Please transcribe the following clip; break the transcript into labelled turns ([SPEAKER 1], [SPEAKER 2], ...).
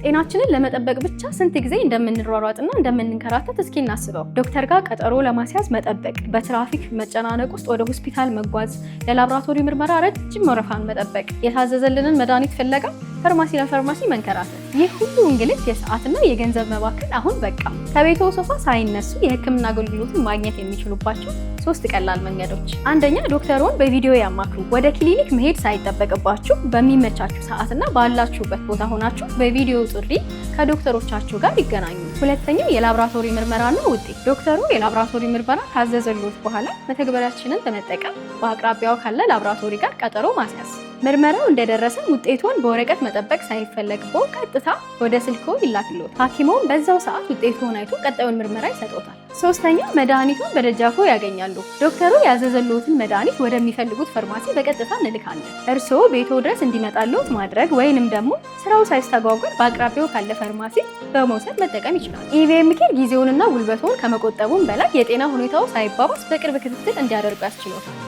[SPEAKER 1] ጤናችንን ለመጠበቅ ብቻ ስንት ጊዜ እንደምንሯሯጥና እንደምንንከራተት እስኪ እናስበው። ዶክተር ጋር ቀጠሮ ለማስያዝ መጠበቅ፣ በትራፊክ መጨናነቅ ውስጥ ወደ ሆስፒታል መጓዝ፣ ለላብራቶሪ ምርመራ ረጅም ወረፋን መጠበቅ፣ የታዘዘልንን መድኃኒት ፍለጋ ፋርማሲ ለፋርማሲ መንከራተት። ይህ ሁሉ እንግልት፣ የሰዓትና የገንዘብ መባከን አሁን በቃ። ከቤትዎ ሶፋ ሳይነሱ የሕክምና አገልግሎትን ማግኘት የሚችሉባቸው ሶስት ቀላል መንገዶች። አንደኛ፣ ዶክተሮን በቪዲዮ ያማክሩ። ወደ ክሊኒክ መሄድ ሳይጠበቅባችሁ በሚመቻችሁ ሰዓትና ባላችሁበት ቦታ ሆናችሁ በቪዲዮ ጥሪ ከዶክተሮቻችሁ ጋር ይገናኙ። ሁለተኛ፣ የላብራቶሪ ምርመራና ውጤት። ዶክተሩ የላብራቶሪ ምርመራ ካዘዘልዎት በኋላ መተግበሪያችንን በመጠቀም በአቅራቢያው ካለ ላብራቶሪ ጋር ቀጠሮ ማስያዝ። ምርመራው እንደደረሰም ውጤቱን በወረቀት መጠበቅ ሳይፈለግቦ ቀጥታ ወደ ስልክዎ ይላክልዎታል። ሐኪሞም በዛው ሰዓት ውጤቱን አይቶ ቀጣዩን ምርመራ ይሰጥዎታል። ሶስተኛ፣ መድኃኒቱን በደጃፎ ያገኛሉ። ዶክተሩ ያዘዘልዎትን መድኃኒት ወደሚፈልጉት ፋርማሲ በቀጥታ እንልካለን። እርስዎ ቤትዎ ድረስ እንዲመጣልዎት ማድረግ ወይንም ደግሞ ስራው ሳይስተጓጎል በአቅራቢያው ካለ ፋርማሲ በመውሰድ መጠቀም ይችላሉ። ኢቪኤም ኬር ጊዜውንና ጉልበትዎን ከመቆጠቡም በላይ የጤና ሁኔታው ሳይባባስ በቅርብ ክትትል እንዲያደርጉ ያስችሎታል።